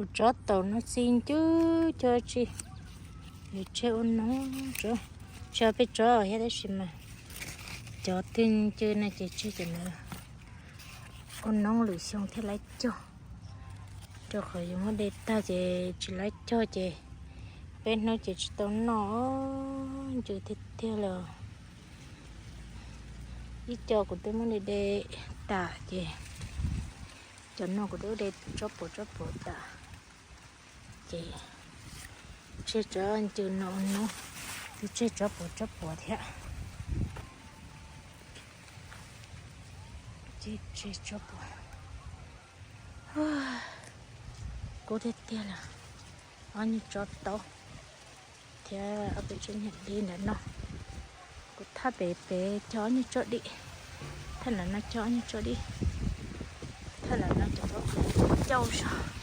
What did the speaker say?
Tus tsob taum no txi ncw cuag tsi, yus tseg ua noob tso, tsis yog peb tsob thiab tab sis mas cov twg ncw no ces tseg cov no ua noob lwm xyoo thiaj laib cog, rau qhov yus muab de tag ces tsis laib cog ces peb hnub ces tsis tau noj, ncw tiag tiag li. Ib co kuv twb muab de de tas ces cov no kuv twb de tsob puas tsob puas tas, ces tseg tsob ncw no ua noob, twb tseg tsob puas tsob puas thiab. Tseg tsob puas, kub tiag tiag li. Ob nyuag tsob taub thiab ob peb tsob niag dib ntawm no. Kuv thaj pem pem cog ob nyuag tsob dib, thaj ntawm no cog ob nyuag tsob dib, thaj ntawm no cov cauj zog.